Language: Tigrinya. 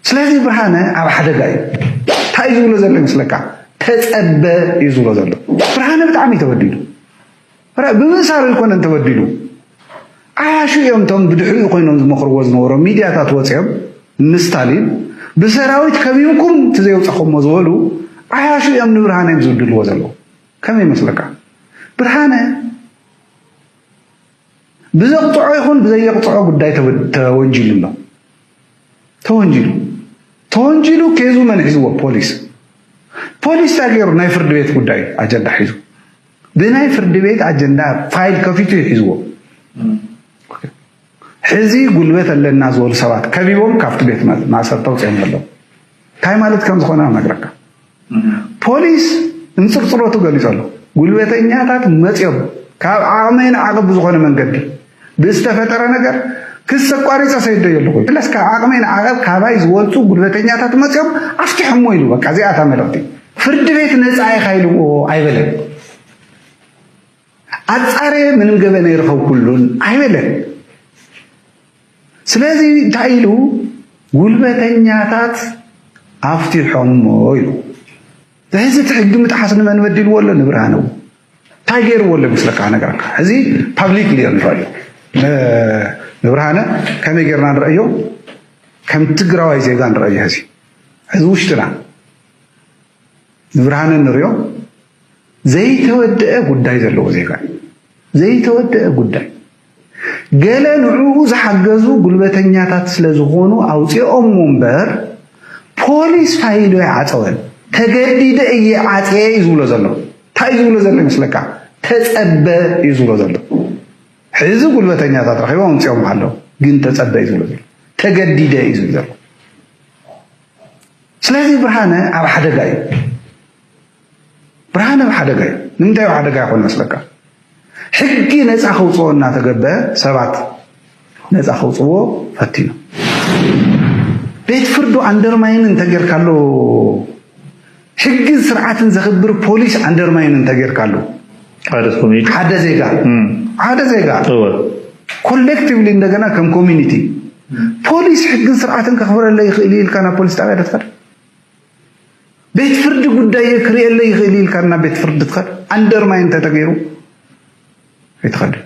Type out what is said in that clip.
ስለዚ ብርሃነ ኣብ ሓደጋ እዩ። እንታይ እዩ ዝብሎ ዘሎ ይመስለካ? ተጸበ እዩ ዝብሎ ዘሎ። ብርሃነ ብጣዕሚ እዩ ተበዲሉ። ብረ- ብምእሳሩ ኣይኮነን ተበዲሉ። ዓያሹ እዮም እቶም ብድሕሪኡ ኮይኖም ዝመኽርዎ ዝነበሩ ሚድያታት ወፂኦም ንስታሊን ብሰራዊት ከቢብኩም እቲ ዘየውፃኹሞ ዝበሉ ዓያሹ እዮም ንብርሃነ እዮም ዝብድልዎ ዘለዉ። ከመይ ይመስለካ? ብርሃነ ብዘቕፅዖ ይኹን ብዘየቕፅዖ ጉዳይ ተወ- ተወንጂሉ ኣሎ። ተወንጂሉ ተወንጂሉ ኬዙ መን ሒዝዎ? ፖሊስ። ፖሊስ እንታይ ገይሩ? ናይ ፍርዲ ቤት ጉዳይ ኣጀንዳ ሒዙ ብናይ ፍርዲ ቤት ኣጀንዳ ፋይል ከፊቱ እዩ ሒዝዎ። ሕዚ ጉልበት ኣለና ዝበሉ ሰባት ከቢቦም ካብቲ ቤት ማ- ማእሰርቲ ኣውፅኦም ኣለዉ። እንታይ ማለት ከም ዝኾነ ነግረካ። ፖሊስ እንፅርፅሮቱ ገሊፁ ኣሎ። ጉልበተኛታት መፅዮም ካብ ዓቕመይ ንዓቕብ ብዝኾነ መንገዲ ብዝተፈጠረ ነገር ክስ ኣቋሪፀ ሰይዶ ኣለኹ። ስለስ ካብ ዓቕመይ ንዓቐብ ካባይ ዝወፁ ጉልበተኛታት መፅዮም ኣፍትሖሞ ኢሉ። በቃ እዚኣታ መልእኽቲ። ፍርዲ ቤት ነፃ ኢኻ ኢልዎ ኣይበለን። ኣፃርየ ምንም ገበን ኣይረኸብኩሉን ኣይበለን። ስለዚ እንታይ ኢሉ? ጉልበተኛታት ኣፍትሖሞ ኢሉ። እዚ እቲ ሕጊ ምጥሓስ ንመን በዲልዎ ኣሎ? ንብርሃነ። እንታይ ገይርዎ ኣሎ ይመስለካ? ነገርካ እዚ ፓብሊክ ሊዮ ንረእዮ። ን- ንብርሃነ ከመይ ገይርና ንረእዮ? ከም ትግራዋይ ዜጋ ንረእዮ። ሕዚ ሕዚ ውሽጥና ንብርሃነ ንሪኦ ዘይተወደአ ጉዳይ ዘለዎ ዜጋ እዩ። ዘይተወደአ ጉዳይ። ገለ ንዕኡ ዝሓገዙ ጉልበተኛታት ስለ ዝኾኑ ኣውፂኦሞ እምበር ፖሊስ ፋይሉ ኣይዓፀወን። ተገዲደ እየ ዓፅየ እዩ ዝብሎ ዘሎ። እንታይ እዩ ዝብሎ ዘሎ ይመስለካ? ተፀበ እዩ ዝብሎ ዘሎ። ሕዚ ጉልበተኛታት ረኺቦም ኣምፂኦም ኣለዉ፣ ግን ተፀበ እዩ ዝብሎ ዘሎ። ተገዲደ እዩ ዝብሎ ዘሎ። ስለዚ ብርሃነ ኣብ ሓደጋ እዩ። ብርሃነ ኣብ ሓደጋ እዩ። ንምንታይ ኣብ ሓደጋ ይኾን መስለካ? ሕጊ ነፃ ከውፅኦ እናተገበ ሰባት ነፃ ከውፅዎ ፈቲኑ። ቤት ፍርዱ ኣንደርማይን እንተጌርካሉ፣ ሕግን ስርዓትን ዘኽብር ፖሊስ ኣንደርማይን እንተጌርካሉ፣ ሓደ ኮሚኒቲ ሓደ ዜጋ እም። ሓደ ዜጋ እወ። ኮሌክቲቭሊ እንደገና ከም ኮሚኒቲ ፖሊስ ሕግን ስርዓትን ከኽብረለይ ይኽእል እዩ ኢልካ ናብ ፖሊስ ጣብያ ዶ ትኸድ? ቤት ፍርዲ ጉዳይ ክርእየለይ ይኽእል እዩ ኢልካ ናብ ቤት ፍርዲ ትኸድ? ኣንደርማይን እንተተገይሩ ኣይትኸድን።